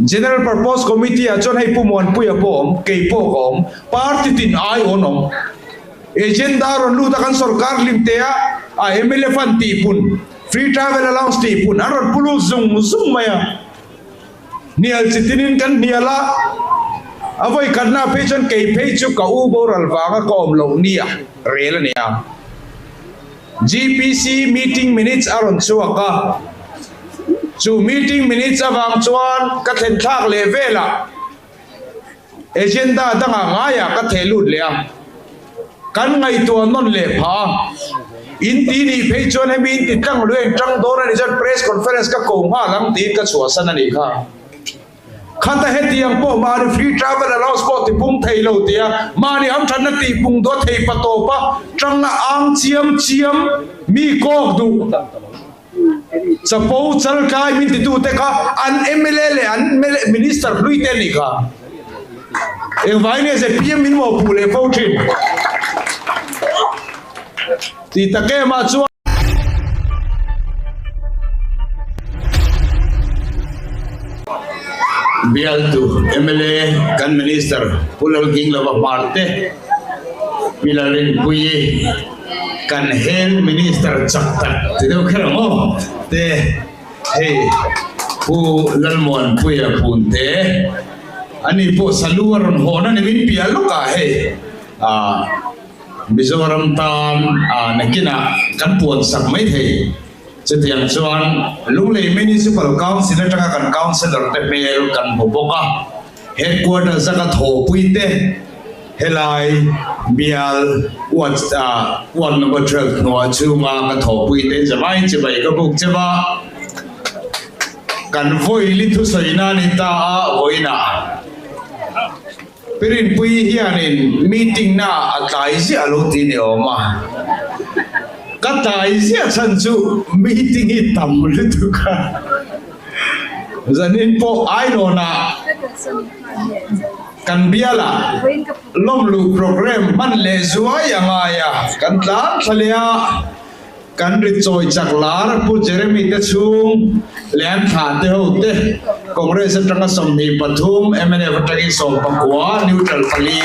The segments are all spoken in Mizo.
General Purpose Committee ah chuan hei Pu Muanpuia pawh a awm, kei pawh ka awm, party tin ai awn awm. Agenda rawn lut a kan sorkar hlim te a, a mla fund tih pun, free travel allowance tih pun an rawn pu lut zung zung mai a. Hnial chi tinin kan hnial a, a vawi khatna phei chuan kei phei chu ka u boral vanga ka awm loh nia rel a nia. GPC meeting minutes a rawn chhuak a, chu meeting minutes avang chuan ka thlen thlak leh velah agenda dangah ngaiah ka theh lut leh a, kan ngaihtuah nawn leh phah a. In ti nih phei chuan hemi in ti tlang luih a in tang dawn a nih chuan press conference ka ko nghal ang tiin ka chhuahsan a nih kha. Khata hetiang pawh mahni free travel allowance pawh ti pung thei lo tia mahni hamthatna tih pung dawt thei pa tawpa tanga ang chiam chiam mi kawk duh chapo chaltlai min titute kha an mla leh an minister hlui te anih kha. Engvangin nge zpm min mawhpuh leh fo thin tih tak em ah chuan. Bialtu mla kan Minister Pu Lalginglova Hmarte, Pi Lalrinpuii kan Health Minister chak tak ti deuh kher ang aw te hei Pu Lalmuanpuia Punte ani pawh salu a rawn hawn a ni min piah lawkah hei ah. Mizoram tan a nakinah kan puan sak mai thei. Chutiang chuan Lunglei Municipal Council atanga kan Councillor te hmel kan hmu bawk a, Headquarters a ka thawhpui te helai bial ward ward number 12 hnuai chhunga ka thawhpui te zavai chibai ka buk cheu a, kan vawili thusawi nan i ta a vawiinah. Pirinpui hianin meeting na a tlai ziah a lo ti ni awm a, ka tlai ziah chhan chu meeting hi tam lutuk a, zanin pawh Ainawnah kan bialah lawmluh programme hman leh zuai a ngai a, kan tlan thla leh a. Kan ri chawi chak lar Pu Jeremy te chhung leh an thlah te ho te Congress atanga 23, mnf atangin 19, neutral pali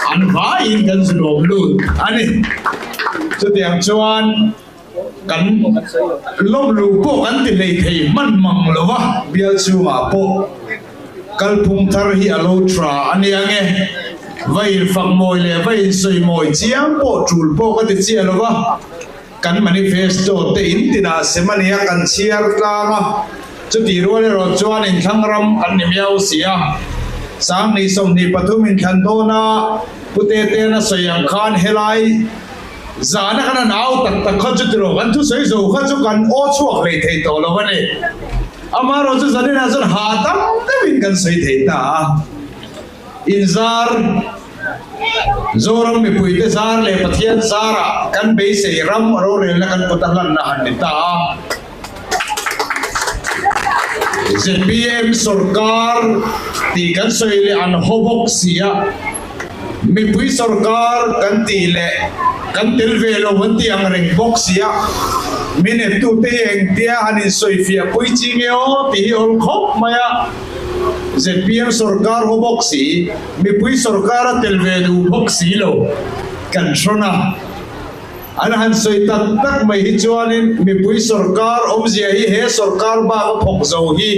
an vaiin kan zunawm lut a ni. Chutiang chuan kan lawmluh pawh kan ti hlei thei hman mang lo va, bial chhungah pawh kalphung thar hi a lo tha a nia nge. Va infak mawi leh va insawi mawi chiang pawh tul pawh ka ti chiah lo va, kan manifesto te in tinah sem a nia kan chhiar tlang a, chutih rual erawh chuan inthlang ram kan ni miau si a. 2023 inthlan dawn a Pu Tetean a sawi ang khan helai zana kan han au tak tak kha chu tiraw kan thusawi zo kha chu kan aw chhuak hlei thei tawh lo a ni. Amaherawhchu zaninah chuan hahdam deuhin kan sawi thei ta a. Inzar, Zoram mipuite zar leh Pathian zarah kan beisei ram rorelna kan kut a hlanna han ni ta a. Zpm sorkar tih kan sawi leh an haw bawk si a, mipui sorkar kan tih leh kan tel ve lo an tih ang reng bawk si a, min eptute hi engtia han insawifiah pui chi nge aw tih hi awl khawp mai a. Zpm sorkar haw bawk si, mipui sorkar a tel ve duh bawk si lo kan hrawn a. An han sawi tak tak mai hi chuanin mipui sorkar awmzia hi he sorkar bak a phawk zo hi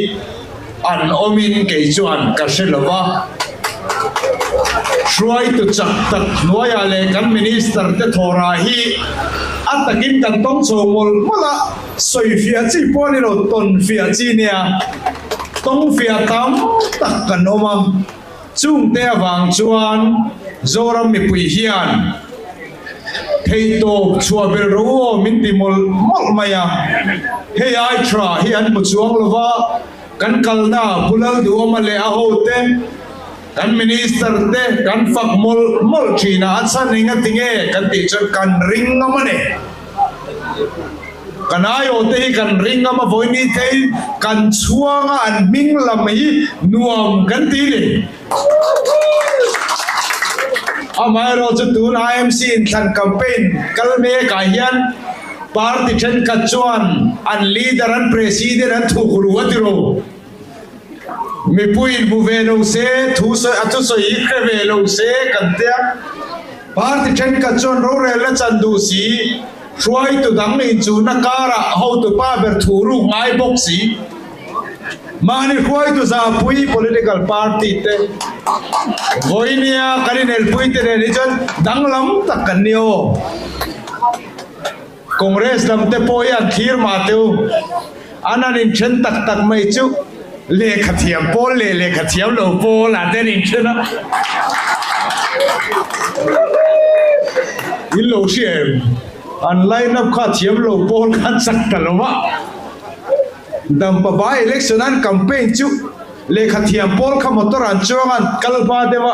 an awmin kei chuan ka hre lo va. Hruaitu chak tak hnuaiah leh kan minister te thawhrah hi a takin kan tawng chho mawlh mawlh a, sawi fiah chi pawh a ni lo, tawn fiah chi nia. Tawngfiah tam tak kan awm a, chungte avang chuan Zoram mipui hian theihtawp chhuah belh rawh u aw min ti mawlh mawlh mai a, hei ai tha hi an hmu chuang lo va, kan kalna Pu Lalduhawma leh a hote, kan Minister te kan fak mawlh mawlh thin a, a chhan eng a ti nge kan tih chuan kan ring ngam a ni. Kan aiawhte hi kan ring ngam a vawini thei kan chhuang a an hming lam hi nuam kan ti ni. Amaherawh chu tun IMC inthlan campaign kal mek ah hian party thenkhat chuan an leader an president an thuk ru a ti ro. Mipuiin hmu ve lo se, thu sawi a thusawi hi hre ve lo se kan tia. Party thenkhat chuan rorelna chan duh si, hruaitu dang inchuhna karah hotupa ber thu ruk ngai bawk si. Mahni hruaitu zahpui political party te vawinia kan inelpui te nen hi chuan danglam tak kan ni aw. Congress lam te pawh hi an thlir mah teh u. An han inthen tak tak mai chu lehkha thiam pawl leh lehkha thiam lo pawl ah te an inthen a. In lo hria em? An line up kha thiam lo pawl khan chak ta lo va. Dampa by election an campaign chu lehkha thiam pawl kha motor an chuang an kal hma deuh a.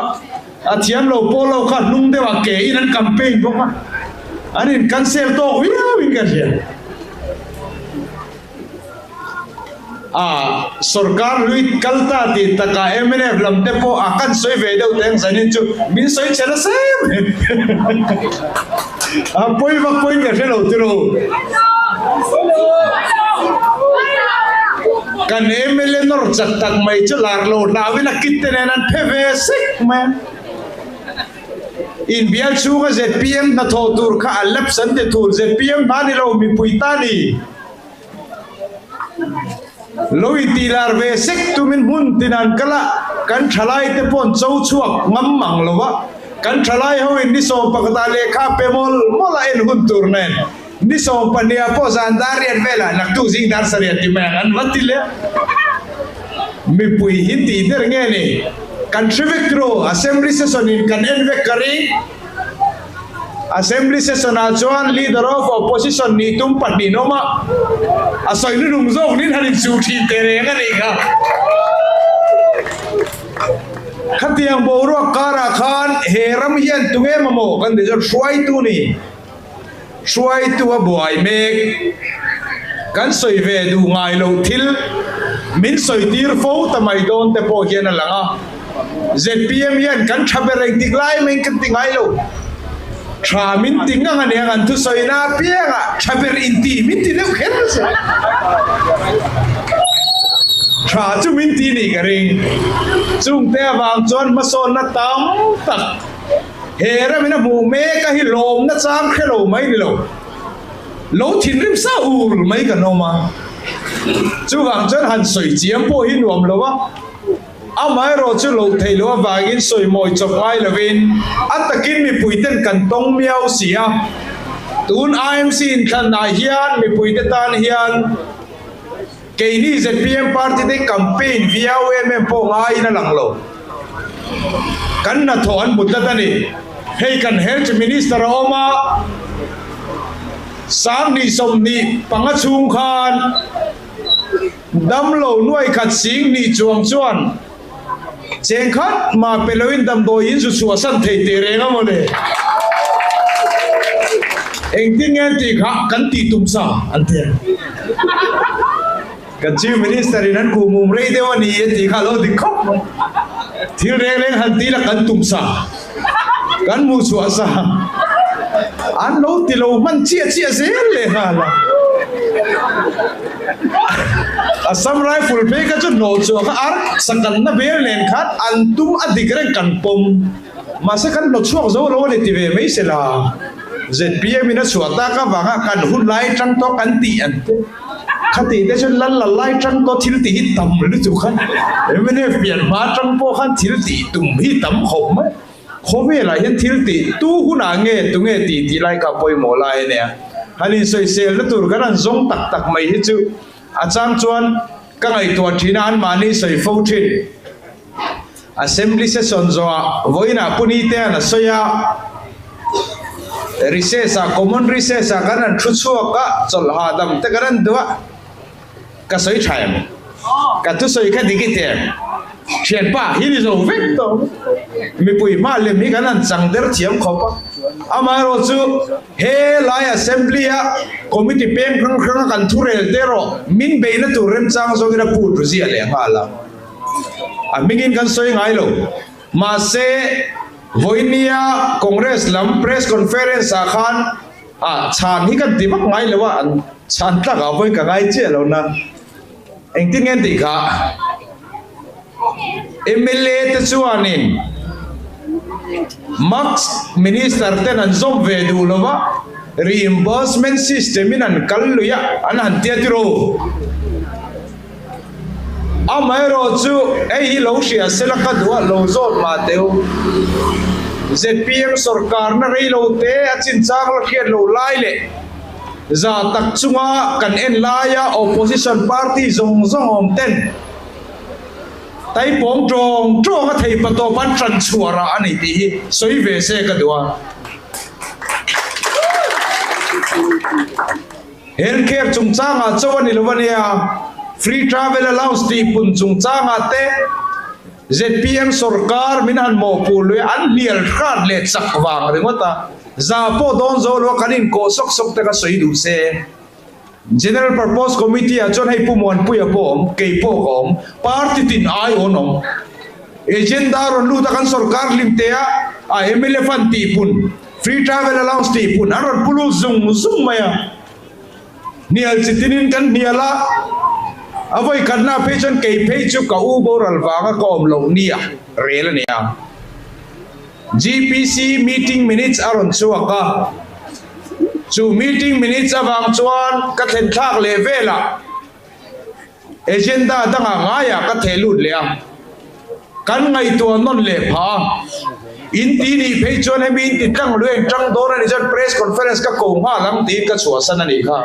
A thiam lo pawh lo kha hnung deuh ah ke in an campaign bawk a, an in cancel tawk viau in ka hria. A sorkar hlui kal ta tih takah mnf lam te pawh a kan sawi ve deuh teng zanin chu min sawi chhe nasa em em. A pawi vak pawhin ka hre lo tiro. Kan mla nawr chak tak mai chu lar lo hlauin a kit te nen an phe ve sek mai a. Inbial chhunga zpm hnathawh tur kha a lapse an ti thul, zpm hna ni lo mipui ta ni. Lo intih lar ve sek tumin hmun tin an kal a, kan thalai te pawh an cho chhuak ngam mang lo va, kan thalai hoin ni 11 ah lehkha pe mawlh mawlh a en hun tur nen ni 12 ah pawh zan dar riat velah naktuk zing dar sarih ti mai ang an va ti leh a. Mipui hi tih der nge ni? Kan hre vek tiraw? Assembly session in kan en vek ka ring. Assembly session ah chuan Leader of Opposition nih tum pahnihin awm a, a sawi hnunung zawk nin han inchuh thin teh reng a nih kha. Khatiang boruak karah khan he ram hian tunge mamawh kan tih chuan hruaitu ni, hruaitu a buai mek, kan sawi ve duh ngai loh thil min sawi tir fo ta mai dawn te pawh hian a lang a. Zpm hian kan tha ber engtik lai mai kan ti ngai lo. Tha min ti ngang a nia kan thusawina apiangah tha ber inti min ti deuh kher che. Tha chu min ti nih ka ring. Chungte avang chuan hmasawnna tam tak he ramin a hmuh mek a hi lawmna chang hre lo mai ni lo. Lo thinrim sa ur mai kan awm a. Chuvang chuan han sawi chiam pawh hi nuam lo a. Amaherawh chu loh theih loh avangin sawimawi chawp ngai lovin a takin mipuiten kan tawng miau si a. Tun IMC inthlanah hian mipuite tan hian keini zpm party te campaign viau em em pawh ngaiin a lang lo. Kan hnathawh an hmu tlat a ni. Hei kan Health Minister a awm a, 2025 chhung khan, Damlo nuai khat sing nih chuang chuan cheng khat mah pe loin damdawi in zu chhuah san thei teh reng a mawle. Engtin nge an tih kha kan tih tum sa an ti a. Kan Chief Minister in an kuh mum rei deuh a ni a tih kha a lo dik khawp mai. Thil reng reng han ti la kan tum sa, kan hmuh chhuah sa an lo ti lo hman chiah chiah zel leh nghal a. Assam Rifle phei kha chu hnawh chhuah kha ar sakanna bel nen khan an tum a dik reng kan pawm. Mahse kan hnawt chhuak zo lo a ni ti ve mai se la. Zpm in a chhuah tak avanga kan hun lai tang tawh kan tih an ti. Khati te chuan lal lal lai tang tawh thil tih hi tam lutuk khan mnf pian hma tang pawh khan thil tih tum hi tam khawp mai. Khawvelah hian thil tih tu hunah nge tunge tih tih lai kha pawimawh lai a nia. Han insawiselna tur kan han zawng tak tak mai hi chu a chang chuan ka ngaihtuah thin a, anmahni sawi fo thin. Assembly session zawhah vawiinah Puni te an a sawi a, recess ah common recess ah kan han thu chhuak a, chawlh hahdam te kan han duh a, ka sawi tha em? Ka thusawi kha dik i ti em? Thianpa hi ni zo vek tawh mipui hma lem hi kan han chang der thiam khawp a, amaherawh chu he lai assembly a committee peng hrang hrang a kan thu rel te erawh min beihna tur remchang zawngin a put ru ziah leh nghal a. A hmingin kan sawi ngai lo. Mahse, vawinia Congress lam press conference ah khan ah chhan hi kan ti vak ngai lo a, an chhan tlak ah vawi ka ngai chiah lo na. Engtin nge an tih kha? Mla te chuanin Max Minister ten an zawm ve duh lo va, reimbursement system in an kal lui a, an han tia tiraw? Amaherawhchu hei hi lo hria sela ka duh a, lo zawt mah teh u. Zpm sorkarna rei lo te a chinchang la hriat lo lai leh za tak chunga kan en laia opposition party zawng zawng awm ten Taipawng tawng tawng a thei patawp an tan chhuah rah a ni tih hi sawi ve se ka duh a. Health care chungchangah chauh a ni lo a nia, free travel allowance tih pun chungchangah te zpm sorkar min han mawhpuh lui an hnial hrat leh chak vang ringawt a, za pawh dawn zo lo a kan inkawh sawk sawk te kha sawi duh se. General Purpose Committee ah chuan hei Pu Muanpuia pawh awm, kei pawh ka awm, party tin ai awn awm. Agenda rawn lut a kan sorkar hlim te a, a mla fund tih pun, free travel allowance tih pun an rawn pu lut zung zung mai a. Hnial chi tinin kan hnial a, a vawi khatna phei chuan kei phei chu ka u boral vanga ka awm loh ni a rel a nia. GPC meeting minutes a rawn chhuak a, chu meeting minutes avang chuan ka thlen thlak leh velah agenda dangah ngaiah ka theh lut leh a, kan ngaihtuah nawn leh phah a, in ti nih phei chuan hemi in ti tlang lui a in tang dawn a nih chuan press conference ka ko nghal ang tiin ka chhuahsan a nih kha.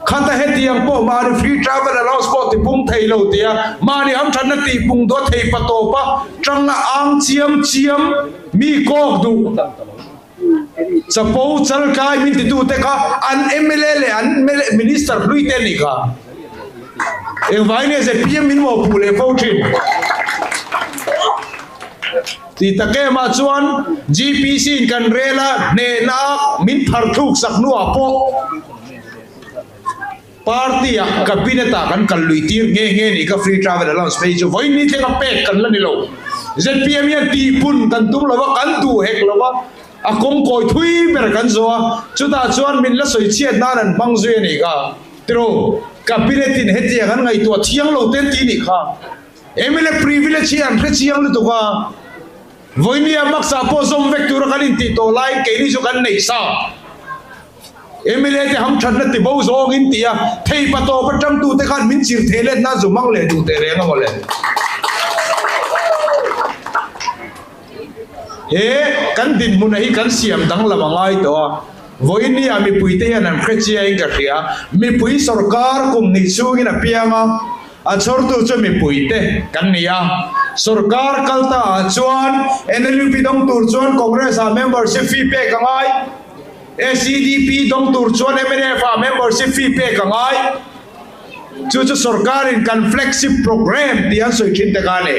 Khata hetiang pawh mahni free travel allowance pawh ti pung thei lo tia mahni hamthatna tih pung dawt thei pa tawpa tanga ang chiam chiam mi kawk duh chapo chaltlai min titute kha an mla leh an minister hlui te anih kha. Engvangin nge zpm min mawhpuh leh fo thin? Ti tak em ah chuan GPC in kan rel a hnehna a min thar thluk sak hnuah pawh party ah cabinet ah kan kal lui tir nghe nghe nih kha free travel allowance phei chu vawiin ni thleng a pek kan la ni lo. Zpm hian tihpun kan tum lo va, kan duh hek lo va, a kawngkawi thui ber kan zawh a, chutah chuan min la sawi chhiat nan an hmang zui a nih kha. Tiraw, cabinet in hetiang an ngaihtuah thiang lo te an ti nih kha. Emile privilege hi an hre chiang lutuk a, vawinia Max-a pawh zawm vek tura kan intih tawh laiin keini chu kan neih sa. Emile te hamthatna ti bo zawng in ti a, thei pa tawp atang tute khan min chir thei let nan zu hmang leh duh teh reng a mawle. He kan dinhmuna hi kan siam danglam a ngai tawh a, vawinia mipuite hian an hre chiain ka hria, mipui sorkar kum hnih chhungin a piang a, A chhawrtu chu mipuite kan ni a, sorkar kal ta ah chuan NLUP dawng tur chuan Congress ah membership fee pek a ngai, SEDP dawng tur chuan mnf ah membership fee pek a ngai. Chu chu sorkarin kan flagship programme tih an sawi thin te kha a ni.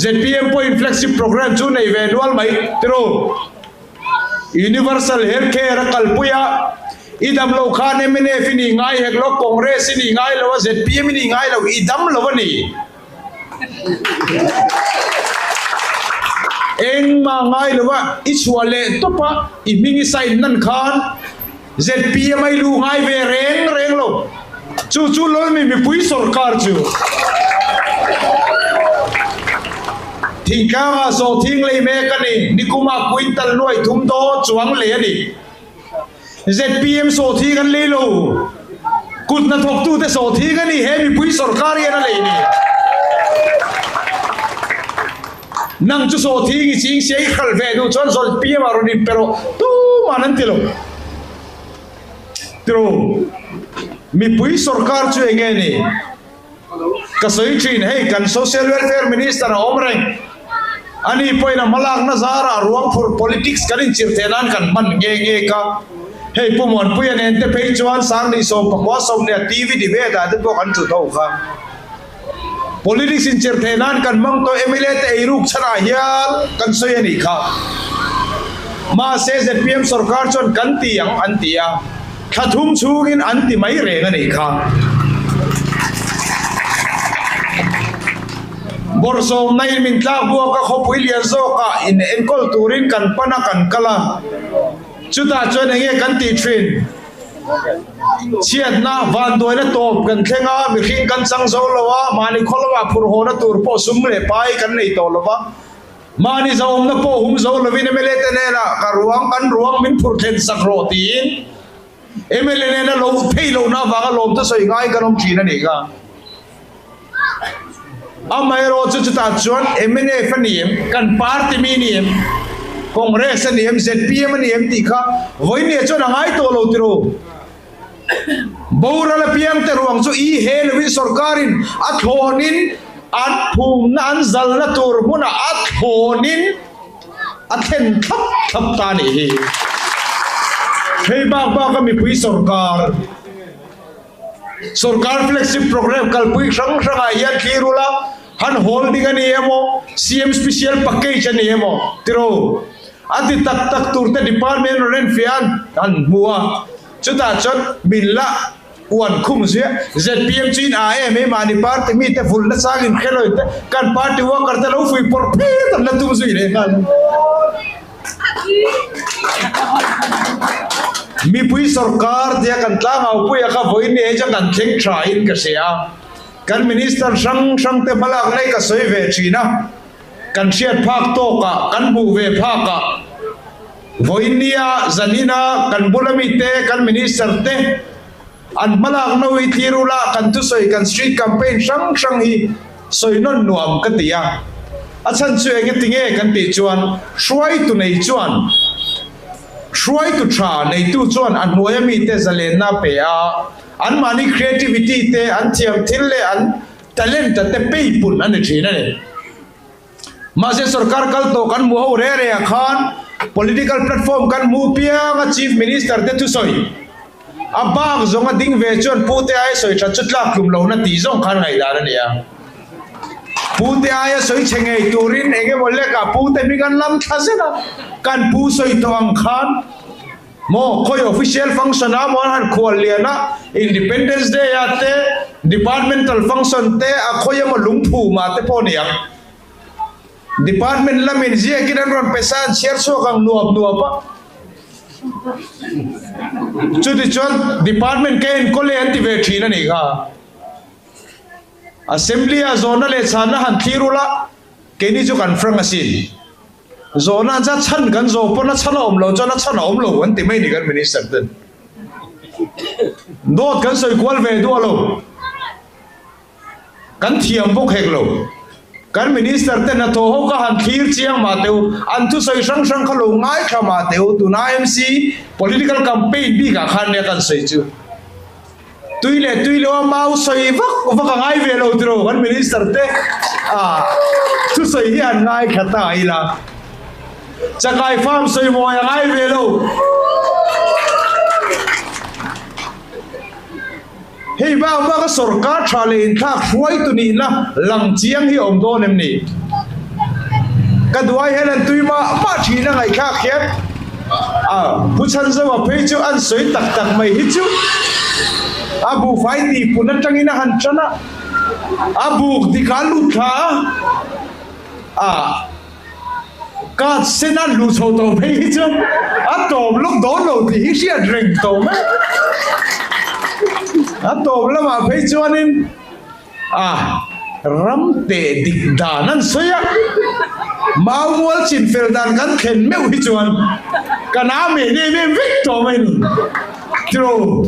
Zpm pawhin flagship programme chu nei ve nual mai tiraw? Universal Health Care a kalpui a, i dam loh khan mnf i nih ngai hek lo, Congress i nih ngai lo a, zpm i nih ngai lo, i dam lo a ni. Engmah ngai lo a, i chhuah leh tawp a, i hming i sign nan khan zpm a i luh ngai ve reng reng lo. Chu chu Lawlmi mipui sorkar chu thingtlangah sawhthing lei mek a ni. Nikumah quintal nuai thum dawn chuang lei a ni. Zpm sawhthing an lei lo. Kut hnathawktute sawhthing a ni. He mipui sorkar hian a lei ni. Nang chu sawhthing i ching sia i hralh ve duh chuan zpm ah rawn inpe rawh tuman an ti lo. Tiraw, mipui sorkar chu eng nge ni? Ka sawi thin, hei kan Social Welfare Minister a awm reng. Ani pawhin a hmalakna zarah ruang phurh politics kan inchirh theih nan kan hman nghe nghe ka. Hei Pu Muanpuia nen te phei chuan Sangni sawmpakua sawmnia TV debate ah te pawh kan thut ho kha. Politics inchirh theih nan kan hmang tawh mla te eiruk chhanah hian kan sawi a nih kha. Mahse zpm sorkar chuan kan ti ang an ti a, thla thum chhungin an ti mai reng a nih kha. Bawrhsawmna in min tlak buak a khawpui lian zawkah in enkawl turin kan pan a kan kal a, chutah chuan enge kan tih thin? Chhiatna, vanduaina tawp kan thleng a, mihring kan chang zo lo a, mahni khaw lamah phur hawna tur pawh sum leh pai kan nei tawh lo va, mahni zahawmna pawh hum zo lovin mla te hnenah ka ruang, kan ruang min phur thlen sak rawh tiin mla nena lo phei lohna avanga lawmte sawi ngai kan awm thin a nih kha. Amaherawhchu chutah chuan mnf a ni em, kan party mi a ni em, Congress a ni em, zpm a ni em tih kha vawinia chuan a ngai tawh lo tiraw. Boral apiangte ruang chu i he lovin sorkarin a thlawnin an phumna an zalna tur hmunah a thlawnin a thlen thlap thlap ta a nih hi. Hei bak baka mipui sorkar. Sorkar flagship programme kalpui hrang hrangah hian thlir ula, han holding a ni emaw, CM special package a ni emaw tiraw? A ti tak tak tur te department rawn enfiah an han hmu a, chutah chuan min la uan khum zui a, zpm chu in a em em mahni party mite vulna chang in hre lo in te kan party worker te lo fui pawrh phet an la tum zui leh nghal. Mipui sorkar tia kan tlangaupuia kha vawiin ni hei chuan kan thleng tha in ka hria a, kan minister hrang hrang te hmalak na hi ka sawi ve thin a, kan hriat phak tawk ah, kan hmuh ve phak ah vawiin nia zanin a kan bula mi te kan minister te an hmalak no hi thlir ula kan thusawi kan street campaign hrang hrang hi sawi nawn nuam ka ti a, a chhan chu eng eti nge kan tih chuan hruaitu nei chuan hruaitu tha neitu chuan a hnuaia mite zalenna a pe a, anmahni creativity te an thiam thil leh an talent a te peipun a ni thin a ni. Mahse sorkar kal tawh kan hmuh ho reh reh ah khan political platform kan hmuh piang a Chief Minister te thusawi a bak zawng a ding ve chuan Pu te aia sawi that chu tlak tlum lohna tih zawng khan ngaihdan a ni a. Pu te aia sawi chhe ngei turin eng emaw lek ah Pu te hming an lam thla zet a, kan Pu sawi tawh ang khan Maw khawi official function a maw an han khual lian a, Independence Day ah te, departmental function te a khawi emaw lungphum ah te pawh a ni ang. Department lamin ziakin an rawn pe sa an chhiar chhuak ang nuap nuap a. Chutichuan department ka enkawl e an ti ve thin a nih kha. Assembly ah zawhna leh chhanna han thlir ula, keini chu kan frank asin. Zawhna an chhan kan zawh pawn a chhan a awm lo chuan a chhan a awm lo an ti mai ni kan minister ten. Dawt kan sawi kual ve duah lo. Kan thiam bawk hek lo. Kan minister ten a thaw ho kha han thlir chiang mah teh u, an thusawi hrang hrang kha lo ngaithla mah teh u, tuna IMC political campaign bikah khan nia kan sawi chu. Tui leh tui lo a mau sawi vak vak a ngai ve lo tiraw kan minister te a thusawi hi an ngai thla ta ila chakai farm sawi mawi a ngai ve lo. Hei bak bak a sorkar tha leh inthlak hruaitu nihna lang chiang hi a awm dawn em ni? Ka duai hian an tui mah mah thin a ngaihthlak hian a Pu Chhanzova phei chu an sawi tak tak mai hi chu a buhfai tihpun atangin a han tan a, a buk dik a lut thla a, a card sen a luh chho tawh phei hi chuan a tawp lawk dawn lo tih hi hriat reng tawh mai a tawp lamah phei chuanin A ram teh dik dan an sawi a, mau mual chin fel dan kan thlen meuh hi chuan kan a meh em em vek tawh mai ni. Tiraw?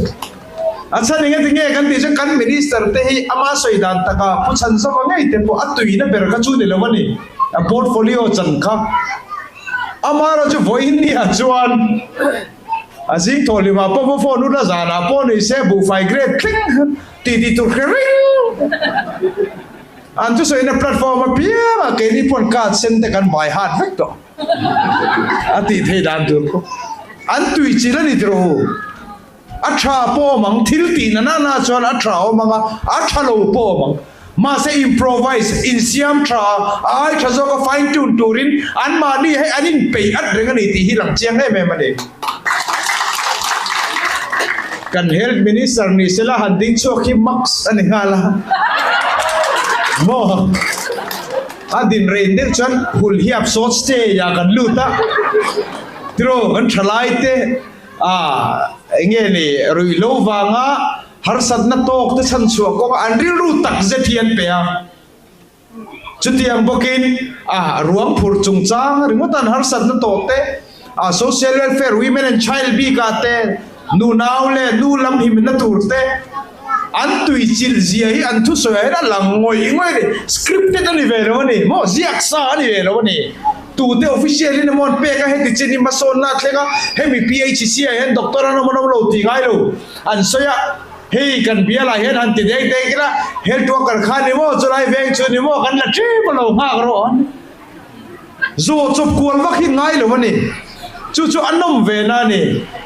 A chhan eng ati nge kan tih chuan kan minister te hi ama sawi dan taka pu chhan zawk a ngei te pawh a tuina ber kha chu ni lo a ni, a portfolio chan kha. Amaherawhchu chu vawiin nia chuan a zing thawh hlimah pawh va phone ula zanah pawh ni se buhfai grade thleng Tih tih tur hre reng an thusawina platform apiang ah keini pawn card sen te kan bai hat vek tawh a tih theih dan tur pawh an tui chilh a ni tiraw u a tha pawh awm ang thil tih na na na chuan a tha awm ang a a tha lo pawh awm ang mahse improvise insiam tha a ai tha zawk a fine tune turin anmahni hei an inpeih at reng a ni tih hi lang chiang em em a ni. Kan Health Minister ni sela han ding chhuak hi max a ni nghal a maw? A din rein deuh chuan hul hiap sawt stage ah kan lut a, tiraw kan thalai te ah Enge ni ruihhlo vanga harsatna tawk te chhanchhuah kawnga an rilru tak zet hi an pe a. Chutiang bawkin a ruang phur chungchang ringawt an harsatna tawh te, a social welfare, women and child bikah te, nu nau leh nu lam himna tur te, an tui chilh zia hi an thusawi ah hian a lang ngawih ngawih a ni. Scripted a ni ve lo a ni maw? Ziak sa a ni ve lo a ni. Tute official in emaw an pek a, heti chin hi hmasawnna a thleng a, hemi PHC ah hian doctor an awm an awm lo tih ngai lo an sawi a. Hei kan bialah hian han ti dek dek ila, health worker kha ni maw, chulai veng chu ni maw, kan la ṭep a lo nghak rawh an. Zawh chawp kual vak hi ngai lo a ni. Chu chu a nawm ve na a ni.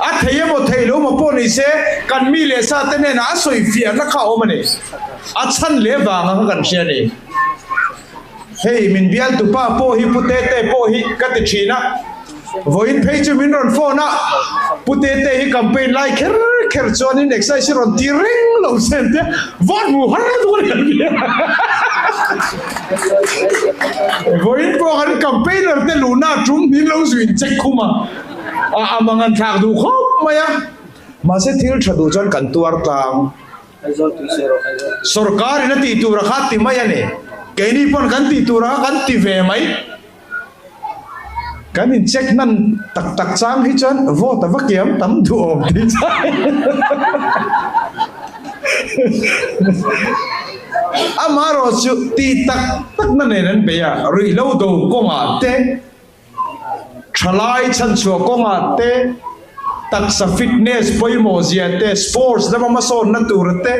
A thei emaw thei lo emaw pawh ni se, kan mi leh sa te hnenah a sawi fiahna kha a awm a ni. A chhan leh vanga kha kan hria a ni. Hei min bial tupa pawh hi Pu Tete pawh hi ka ti thin a, vawiin phei chu min rawn phone a, Pu Tete hi campaign lai kher kher chuanin exercise hi rawn ti reng lo se an tia, vote hmu har lutuk a ni an ti a. Vawiin pawh kan campaigner te luhna a tum hmin lo zuin check khum a, a amang an thlak duh khawp mai a, mahse thil tha duh chuan kan tuar tlang. Sorkar in a tih tur a kha ti mai a ni. Keini pawn kan tih tur a kha kan ti ve mai. Kan in check hnan tak tak chang hi chuan vote a va kiam tam duh awm tih chai. Amaherawh chu tih tak tak na nen an bei a, ruihhlo do kawngah te, Thalai chhanchhuah kawngah te, taksa fitness pawimawh zia te, sports lama hmasawnna tura te,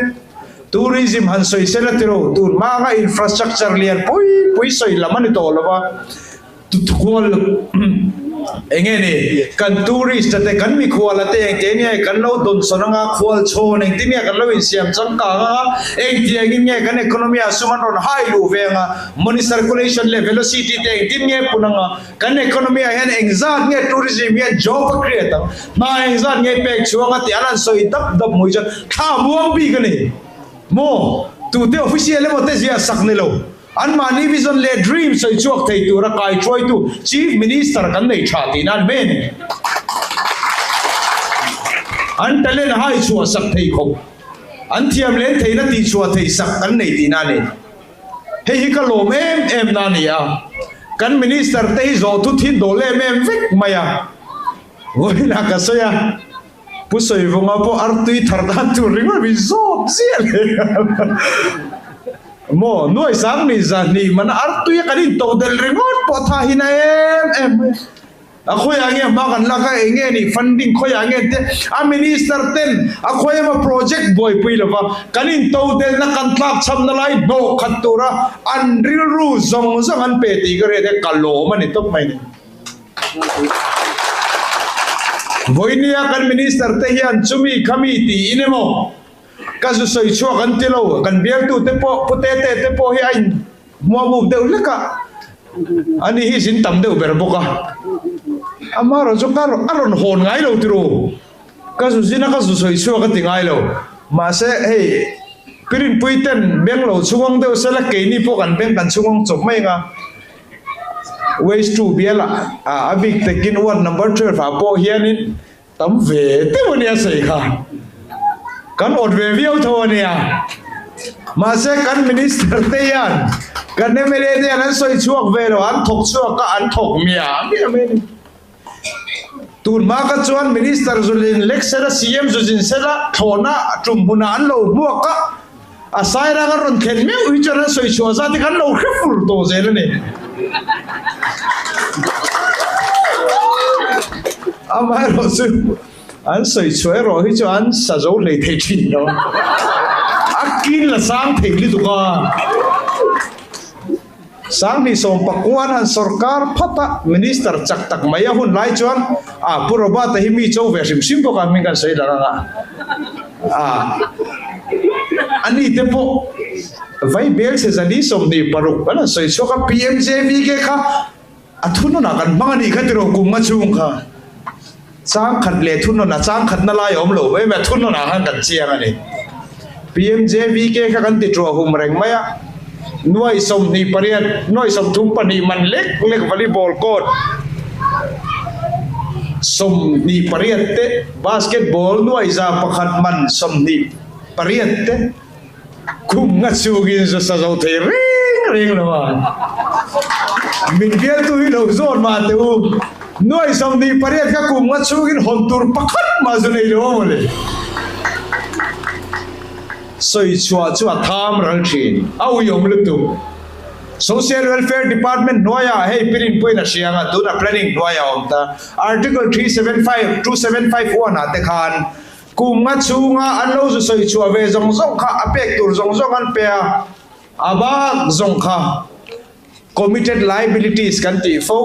tourism han sawi sela tiro, tun hma anga infrastructure lian pui pui sawi lam a ni tawh lo va, kual eng nge ni, kan tourist te, kan mikhuala te engtiang nge kan lo dawnsawn anga, khualchhawn engtin nge kan lo insiam changkang anga, engtiangin nge kan economy ah sum an rawn hai luh ve anga, Money circulation leh velocity te engtin nge pun anga, kan economy ah hian engzat nge tourism hian job a create ang, hna engzat nge pek chhuang a tih an han sawi dap dap hmui chuan thla a muang bik a ni maw? Tute official emaw te ziah sak ni lo, anmahni vision leh dream sawi chhuak thei tura kaihruaitu Chief Minister kan nei tha tihna a ni mai a ni. An talent hai chhuah sak thei khawp, an thiam len theihna tihchhuah thei sak kan nei tihna a ni. Hei hi ka lawm em em na a ni a, kan Minister te hi zawh thu thin dawl em em vek mai a, vawiinah ka sawi a, Pu Sawivunga pawh artui thar dan tur ringawt min zawt ziah leh maw, nuai sang ni zahnih mana artui a kan intodelh ringawt pawh tha hi na em em mai a. A khawiah nge hma kan lak a, eng nge nih funding khawiah nge te a minister ten a khawi emaw project buaipui lova kan intodelhna kan tlak chhamna lai hnawh khat tura an rilru zawng zawng an pe tih ka hriat hian ka lawm a ni tawp mai ni. Vawinia kan minister te hian chumi khami tiin emaw ka zu sawi chhuak an ti lo, kan bialtu te pawh Pu Tete te pawh hi a in Hmuamuk deuh hlek a, ani hi zin tam deuh ber bawk a, amaherawh chu ka a rawn hawn ngai lo tiro, ka zu zin a ka zu sawi chhuak a ti ngai lo, mahse hei Pirinpui ten beng lo chhungawng deuh sela keini pawh kan beng kan chhungawng chawp mai ang a, Waste 2 bial ah a bik takin ward number 12 ah pawh hianin Tam ve deuh a nia sawi kha. Kan awt ve viau tho a nia. Mahse kan minister te hian kan mla te hian an sawi chhuak ve lo, an thawk chhuak a, an thawk miah miah mai a ni. Tun hma kha chuan minister zu lin lek sela, CM zu zin sela, thlawhna tum hmunah an lo hmuak a, a sairang an rawn thlen meuh hi chuan an sawi chhuah zat hi kan lo hre fur tawh zel a ni. Amaherawh chu an sawi chhuah erawh hi chu an sa zo hlei thei thin lo. A kin la sang thei lutuk a. Sanghnih sawmpakuan han sorkar phat a, minister chak tak mai a hun lai chuan a Pu Robert-a hi mi cho ve hrim hrim bawk a, hming kan sawi lang anga a ani te pawh vai bel chhe zali 26 an han sawi chhuak a, PMJVK kha a thunawnah kan hmang a nih kha tiraw kum nga chhung kha chang khat leh thunawnah chang khatna lai a awm lo mai mai a thunawnah khan kan chiang a ni. PMJVK kha kan ti ṭuah hum reng mai a, nuai 28, nuai 32 man lek lek volleyball court. 28 te, basketball 100% man 28 te kum nga chungin zu sa zo thei reng reng lo a. Min bialtu hi lo zawn mah teh u, 28 kha kum nga chungin hawn tur pakhat mah zu nei lo a mawle. Sawi chhuah chu a tham ral thin, a uiawm lutuk. Social Welfare Department hnuaiah hei pirin pawhin a hria anga tuna planning hnuaiah a awm ta. Article 375, 2751 ah te khan kum nga chhunga an lo zu sawi chhuah ve zawng zawng kha a pek tur zawng zawng an pe a, a bak zawng kha committed liabilities kan tih fo.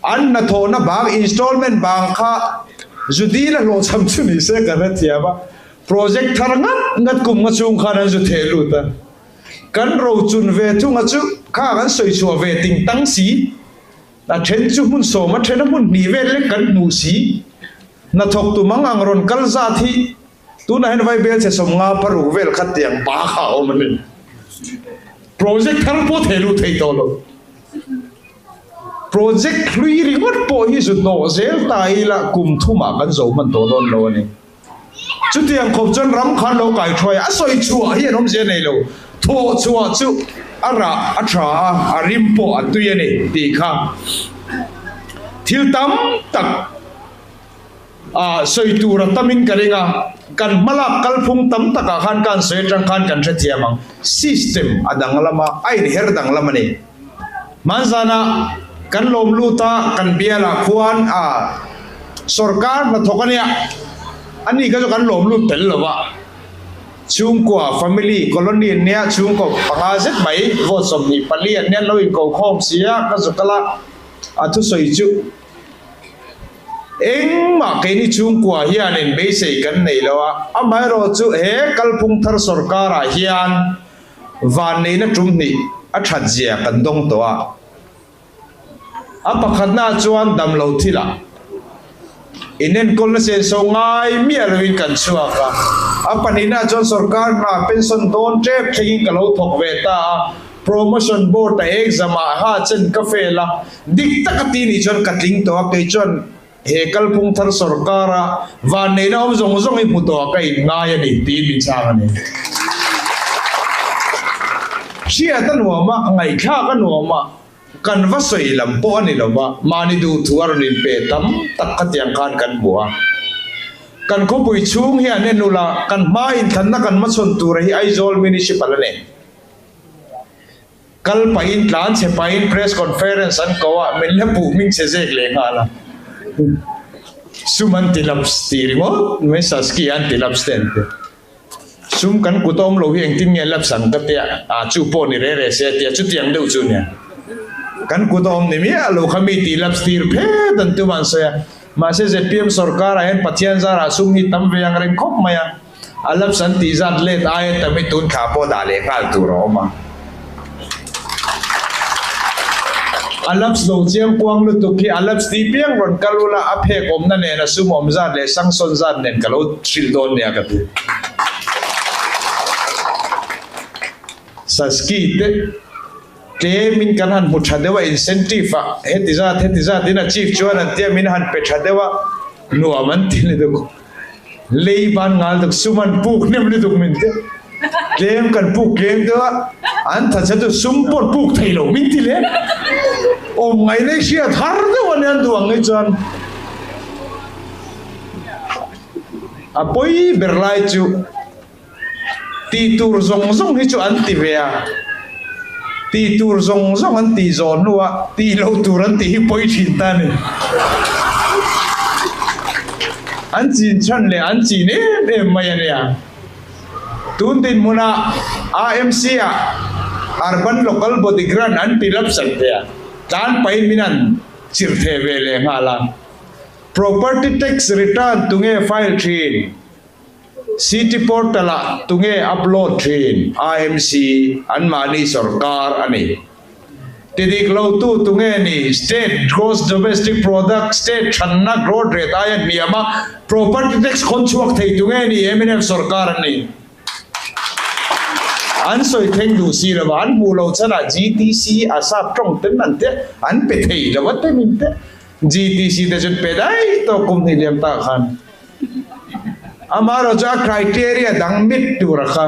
An hnathawhna bang installment bang kha zu dil a hlawhchham chu ni se kan hrethiam a, project thar ngat ngat kum nga chhung khan an zu theh lut a. Kan rochun ve thunga chu kha kan sawi chhuah ve ting tang si, a then chu hmun sawm a then a hmun hnih vel lek kan hmuh si. Hnathawk tu mang ang rawn kal zat hi tunah hian Vaibel chhe 56 vel khat tiang ba kha a awm a ni. Project thar pawh thei luh thei tawh lo. Project hlui ringawt pawh hi zu hnawh zel ta ila kum thumah kan zo hman tawh dawn lo a ni. Chutiang khawp chuan ram khan lo kai thuai a, sawi chhuah hi an awmzia nei lo. Thawh chhuah chu a rah a tha a, a rim pawh a tui a ni tih kha thil tam tak a sawi tur a tamin ka ring a. Kan hmalak kalphung tam takah khan ka han sawi atang khan kan hrethiam ang. System a danglam a, a inher danglam a ni. Hmanzana kan lawm lut a, kan bialah khuan a sorkar hnathawk a nia, ani kha chu kan lawm lut tel lo va, chhungkua, family, colony an nia, chhungkaw panga zet mai, vote 24 an nia, an lo inkokhawm si a, ka zu kal a, a thusawi chu engmah keini chhungkua hianin beisei kan nei lo a, amaherawhchu he kalphung thar sorkarah hian Vanneihna tum hnih a that zia kan dawng tawh a. A pakhatna chuan damlo thilah inenkawlna senso ngai miah loin kan chhuak a. A pahnihna chuan sorkar hna pension dawn tep thlengin ka lo thawk ve ta a. Promotion board a exam ah ha chen ka fail a, dik taka ti nih chuan ka tling tawh a, kei chuan he kalphung thar sorkara vanneihna awm zawng zawng hi hmu tawh ah ka inngai a ni tiin min chhang a ni. Hriat a nuam a, ngaihthlak a nuam a, kan va sawi lam pawh a ni lo va, mahni duhthu a rawn inpe tam tak khatiang khan kan hmu a. Kan khawpui chhung hian en ula, kan hma inthlanna kan hmachhawn tura hi Aizawl Municipal a ni. Kal pahin tlan chhe pahin press conference an ko a, min la puh hming chhe zek leh nghal a. Sum an ti laps tih ringawt mai Saski an ti laps te an ti. Sum kan kut awm lo hi engtin nge laps ang ka tia, ah chu pawh ni re re se a tia, chutiang deuh chu nia. Kan kut awm ni miah lo kha mi ti laps tir phet an tum an sawi a. Mahse zpm sorkar ah hian Pathian zarah sum hi tam ve ang reng khawp mai a. A laps an tih zat let aia tam hi tun thla pawh dah leh nghal tur a awm a. A laps lo chiang kuang lutuk hi a laps tih piang rawn kal ula a phek awmna nen a sum awm zat leh sangsawn zat nen ka lo hrilh dawn nia ka ti. Saski te tlemin kan han hmu tha deuh a incentive ah heti zat heti zat in a chief chuan an tia min han pe tha deuh a nuam an ti lutuk. Lei ban ngal tuk sum an puk hnem lutuk min ti. Tlem kan puk tlem deuh a, an tha che chu sum pawh puk thei lo min ti le. Awm ngai nei hriat har deuh a nia an duh ang hi chuan. A pawi ber lai chu tih tur zawng zawng hi chu an ti ve a, tih tur zawng zawng an tih zawh hnuah tih loh tur an tih hi pawi thin ta a ni. An chin chhan leh an chin em em mai a nia. Tun dinhmunah AMC ah Urban Local Body Grant an ti lap sat ve a, tlan pahin min an chirh theh ve leh nghal a. Property Tax Return tunge file thin? City Portal ah tunge upload thin? AMC, anmahni sorkar a ni. Tidik lo tu tunge ni? State Gross Domestic Product, State thanna growth rate aia hniam a property tax khawn chhuak thei tunge ni? Mnf sorkar a ni. An sawi thleng duh si lo va, an hmuh lo chhanah GTC a sap tawng ten an te an pe thei lo a te min te. GTC te chuan pe daih tawh kum hnih liam tak khan. Amaherawhchu a criteria dang mit tura kha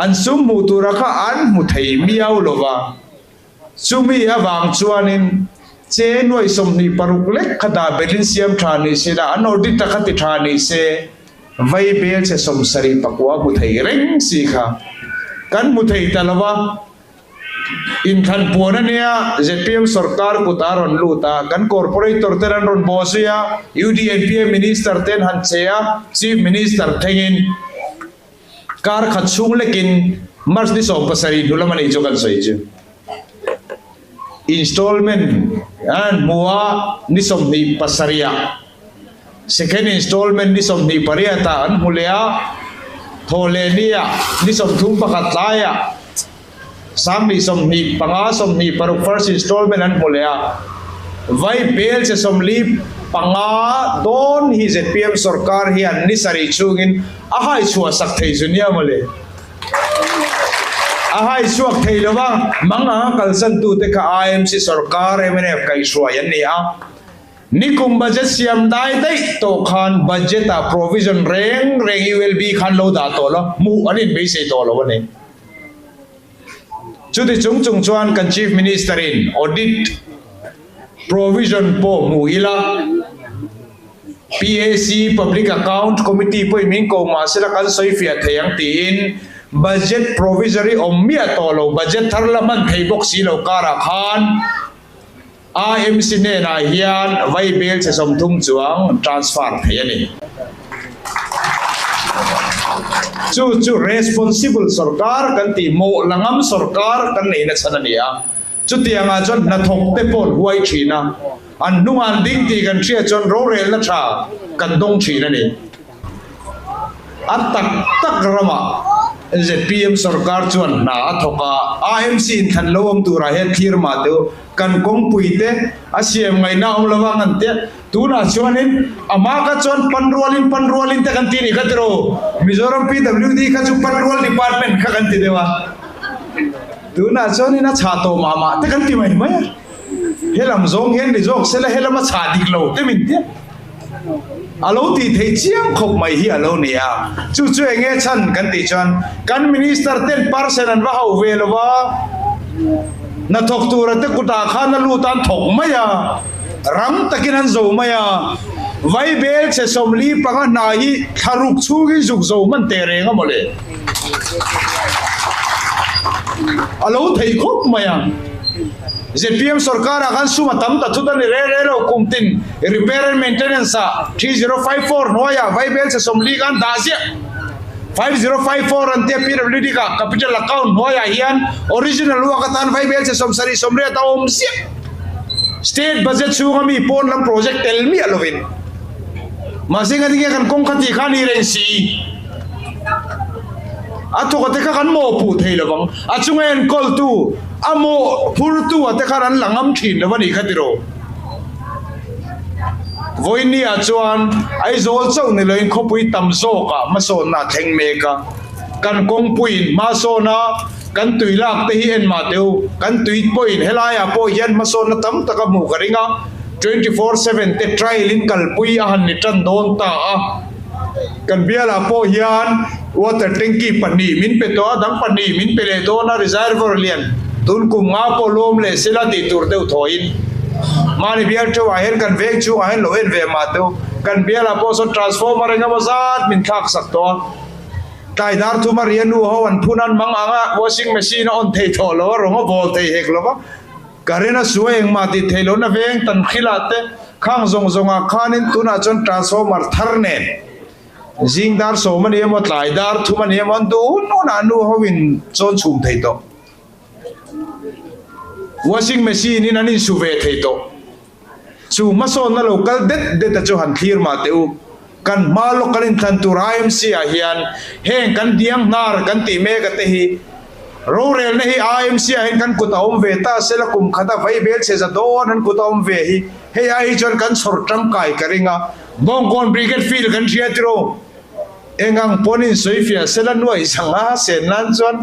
an sum hmuh tura kha an hmu thei miau lo va. Chumi avang chuanin che nuai 26 lek kha dah belhin siam tha ni se la, an audit a kha ti tha ni se, vai bel che 74 hmu thei reng si kha kan hmu thei ta lo va. Inthlan puan a nia, zpm sorkar kut a rawn lut a, kan corporator ten an rawn bawh zui a, UDNPA minister ten han che a, chief minister thlengin kar khat chhung lekin March ni 17 hnu lam a nih chu kan sawi chu. Installment an hmu a, ni 27 ah second installment ni 28 ah an hmu leh a, thawhleh ni ah ni 31 tlaiah 1025, 26 first installment an hmu leh a, vai bel che 45 dawn hi zpm sorkar hian ni sarih chhungin a hai chhuah sak thei zu nia mawle. A hai chhuak thei lo va, mang anga kalsan tute kha IMC sorkar mnf kaihhruai an ni a. Nikum budget siam dai daih tawh khan budget ah provision reng reng ULB khan lo dah tawh lo, hmuh an inbeisei tawh lo a ni. Chuti chung chung chuan kan Chief Minister in audit provision pawh hmu ila, PAC, Public Account Committee, pawhin min ko mah sela kan sawi fiah thei ang tiin budget provisory awm miah tawh lo, budget thar la hman thei bawk si lo karah khan IMC hnenah hian vai bel che 30 chuang transfer thei a ni. Chu chu responsible sorkar kan tih mawh la ngam sorkar kan neihna chhan a ni a. Chutiangah chuan hnathawk te pawh an huai thin a, an hnungah an ding tih kan hriat chuan rorelna tha kan dawng thin a ni. A tak tak ramah zpm sorkar chuan hna a thawk a, AMC inthlan lo awm turah hian thlir mah teh u, kan kawngpui te a siam ngaihna a awm lo vang an tia, tunah chuanin a hma kha chuan pan rualin pan rualin te kan ti nih kha tiraw, Mizoram PWD kha chu pan rual department kha kan ti deuh a, tunah chuanin a chhah tawh mah mah te kan ti mai mai a, helam zawng hian ni zawk sela helam a chhah dik lo te min tia. A lo tih theih chiang khawp mai hi a lo ni a, chu chu eng nge chhan kan tih chuan kan minister ten percent an va hauh ve lo va, hnathawk tura te kutah khan a lut a an thawk mai a, rang takin an zo mai a, vai bel chhe 45 hna hi thla ruk chhungin zuk zo hman teh reng a mawle. A lo theih khawp mai a. Zpm sorkarah khan sum a tam ta thut a ni re re lo, kum tin repair and maintenance ah 3054 hnuaiah vaibel che 40 khan dah ziah 5054 an tia PWD ka capital account hnuaiah hian original work atan vaibel che 70 80 a awm ziah state budget chhunga mi pawn lam project tel miah lovin mahse engati nge kan kawng kha tih kha a ni reng si. A thawk te kha kan mawhpuh thei lo vang. A chunga enkawltu, a mawhphurtu a te khan an la ngam thin lo a nih kha tiraw. Vawinia chuan Aizawl chauh ni loin khawpui tam zawkah hmasawnna a thleng mek a. Kan kawngpuiin hmasawn a, kan tui lak te hi en mah teh u. Kan tui pawhin helaiah pawh hian hmasawnna tam tak a hmuh ka ring a, 24/7 te trial in kalpui a han ni tan dawn ta a. Kan bialah pawh hian water tanky pahnih min pe tawh a, dang pahnih min pe leh dawn a, reservoir lian tun kum nga pawh lawm leh sela tih tur deuh thawiin mahni bial theuhah hian kan veng chhungah hian lo en ve mah teuh. Kan bialah pawh sawn transformer engemaw zat min thlak sak tawh a, tlai dar thuma ria nu ho an phun an mang ang a, washing machine a on thei tawh lo a, rawng a bawl thei hek lo va. Current a suai engmah tih theih lohna veng tan hrilah te khang zawng zawngah khanin tunah chuan transformer thar nen zing dar 10 a ni emaw tlai dar 3 a ni emaw an duh hun hunah nu hoin chawn chhum thei tawh. Washing machine in an insu ve thei tawh. Chu hmasawnna lo kal det det a chu han thlir mah teh u. Kan hma lawk kan inthlan tur IMC ah hian heng kan diang hnar kan tih mek a te hi rorelna hi IMC ah hian kan kut a awm ve ta sela kum khat a vai bel chhe za dawn an kut a awm ve hi hei ai hi chuan kan chhawr tangkai ka ring a. Bawngkawn Brigade Field kan hria tiraw engang pawn in sawi fiah sela nuaih zanga sen nan chuan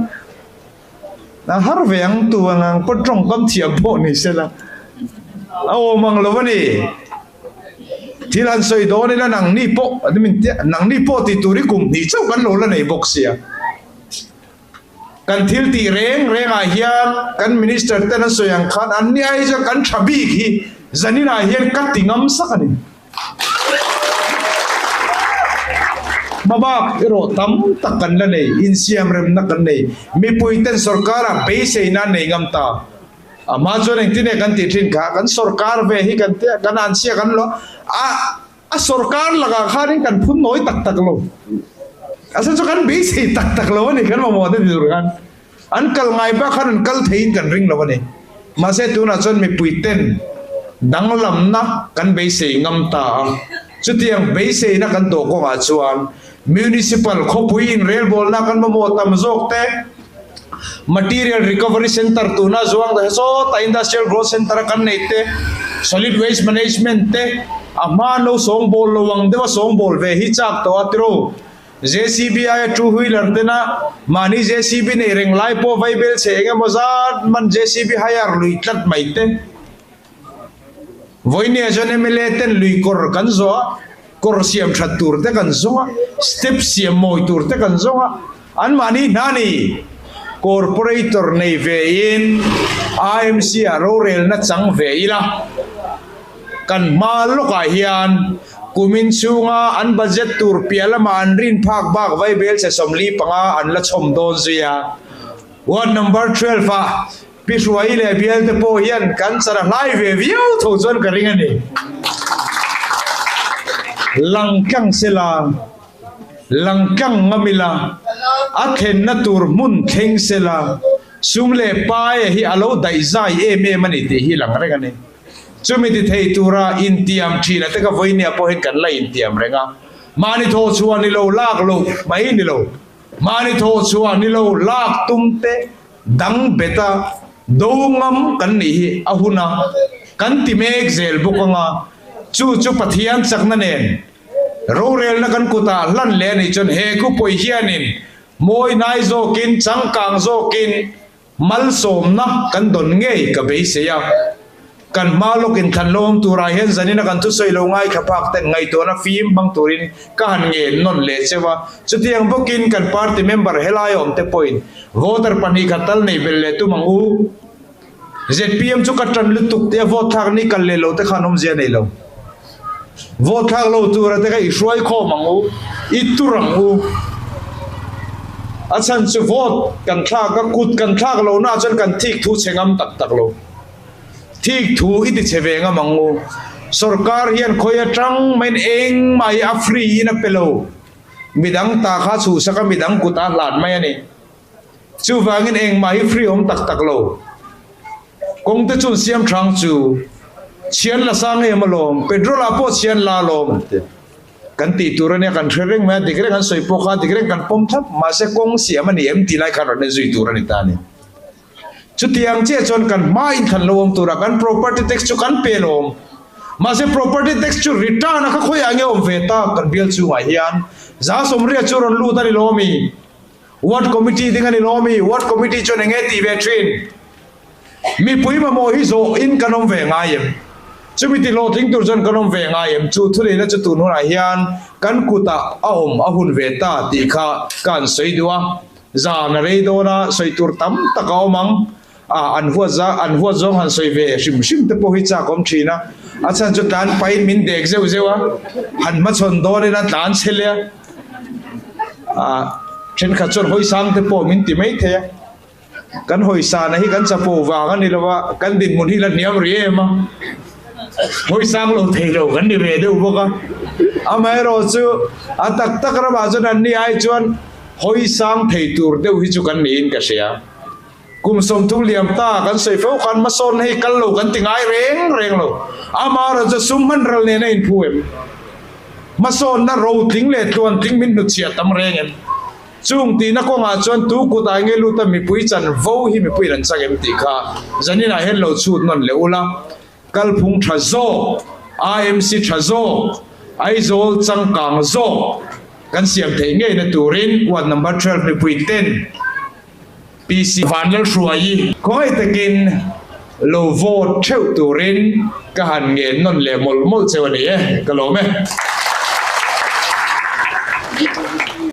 a har ve ang tu ang ang pawn tawngkam thiam pawh ni sela. A awm ang lo a ni. Thil han sawi dawn ila nangni pawh min tia nangni pawh tih tur hi kum hnih chauh kan lo la nei bawk sia. Kan thil tih reng reng ah hian kan minister ten an sawi ang khan an ni ai chuan kan tha bik hi zanin ah hian ka ti ngam sak a ni. Hmabak erawh tam tak kan la nei, insiam remna kan nei, mipui ten sorkar ah beiseina an nei ngam ta. A hma chuan engtin nge kan tih thin kha, kan sorkar ve hi kan tia, kan anchhia kan lo a, a sorkar lakah khanin kan phun nawi tak tak lo. A chhan chu kan beisei tak tak lo a ni, kan mamawh te ti tur khan. An kal ngai bak khan an kal theiin kan ring lo a ni. Mahse tunah chuan mipui ten danglamna kan beisei ngam ta a, chutiang beiseina kan tawh kawngah chuan Municipal khawpui inrelbawlna kan mamawh tam zawk te, Material Recovery Centre tuna zuang dah sawtah Industrial Growth Centre a kan neih te, Solid Waste Management te a hma lo sawngbawl lo ang deuha sawngbawl ve hi chak tawh a tiraw. JCB aia two wheeler tena mahni JCB nei reng lai pawh vaibel chhe eng emaw zat man JCB hire lui tlat mai te. Vawinia chuan mla ten lui kawr kan zawh a, kawr siam that tur te kan zawng a, step siam mawi tur te kan zawng a, anmahni hna ni corporator nei ve in IMC ah rorelna chang ve ila, kan hma lawkah hian kumin chhunga an budget tur piah lamah an rin phak bak vaibel che 45 an la chhawm dawn zui a. Ward number 12 ah Pi Hruai leh Bialte pawh hian kan char a hlai ve viau tho chuan ka ring a ni. Lang tlang sela, lang tlang ngam ila, a thlenna tur hmun thleng sela, sum leh paia hi a lo daih zai em em a ni tih hi lang reng a ni. Chumi ti thei tura intiam thin a te ka vawinia pawh hian kan la intiam reng a, mahni thawh chhuah ni lo lak loh mai ni lo, mahni thawh chhuah ni lo lak tum te, Dang beta do ngam kan nih hi a hun a, kan ti mek zel bawk ang a, chu chu Pathian chakna nen rorelna kan kutah hlan leh a nih chuan he khawpui hianin mawi hnai zawkin changkang zawkin malsawmna kan dawn ngei ka beisei a. Kan hma lawk inthlan lo awm turah hian zanin a kan thusawi lo ngaithla phak ten ngaihtuahna fim hmang turin ka han ngen nawn leh cheu a. Chutiang bawkin kan party member helai a awm te pawhin voter 2 khat tal nei belh leh tum ang u. Zpm chu ka tan lutuk tia vote thlak ni kal leh lo te khan awmzia nei lo. Vote thlak lo tura te kha i hruai khawm ang u, i tur ang u. A chhan chu vote kan thlak a, kut kan thlak lo na chuan kan thik thu chhe ngam tak tak lo. Thik thu i ti chhe ve ngam ang u. Sorkar hian khawi atang maiin engmah hi a free in a pe lo. Midang ta kha chhuhsak a midang kut a hlan mai a ni. Chuvangin engmah hi free awm tak tak lo. Kawng te chuan siam thang chu chhian la sang em alawm, petrol ah pawh chhian la alawm an ti. Kan tih tur a nia, kan hre reng mai a, dik reng an sawi pawh kha dik reng kan pawm thlap, mahse kawng siam a ni em tih lai khan rawn en zui tur a ni ta a ni. Chutiang chiah chuan kan hma inthlan lo awm tura kan property tax chu kan pe lawm. Mahse property tax chu return a kha khawiah nge awm ve tak kan bial chungah hian 180 chu rawn lut a ni lawm i? Ward committee ding a ni lawm i? Ward committee chuan enge tih ve thin? Mipui mamawh hi zawh in kan awm ve ngai em? Chumi ti hlawhtling tur chuan kan awm ve ngai em? Chu thuneihna chu tun hunah hian kan kutah a awm a hun ve ta tih kha ka han sawi duh a. Zan a rei dawn a, sawi tur tam tak a awm ang. A, an huat za, an huat zawng han sawi ve hrim hrim te pawh hi chak awm thin a. A chhan chu tlan pahin min dek zeuh zeuh a, han hmachhawn dawnin a tlan chhe leh a. A, thenkhat chuan hawi sang te pawh min ti mai thei a. Kan hawi sana hi kan chapo vang a ni lo a, kan dinhmun hi la hniam rih em a. Hawi sang lo thei lo kan ni ve deuh bawk a. Amaherawh chu a tak tak ramah chuan an ni ai chuan Hawi sang thei tur deuh hi chu kan niin ka hria. Kum 30 liam ta kan sawi fo khan hmasawn hei kal lo kan ti ngai reng reng lo. Amaherawh chu sum hman ral nen a inphu em? Hmasawnna rotling leh tluantling min hnutchhiah tam reng em? Chung tihna kawngah chuan tu kut ah nge lut a mipui chan vo hi mipuiin an chak em tih kha zaninah hian lo chhut nawn leh ula. Kalphung tha zawk, IMC tha zawk, Aizawl changkang zawk kan siam theih ngeina turin ward number 12 mipui ten PC Vanlalhruaii khawngaih takin. Lo vote theuh turin ka han ngen nawn leh mawlh mawlh cheu a ni e, ka lawm e.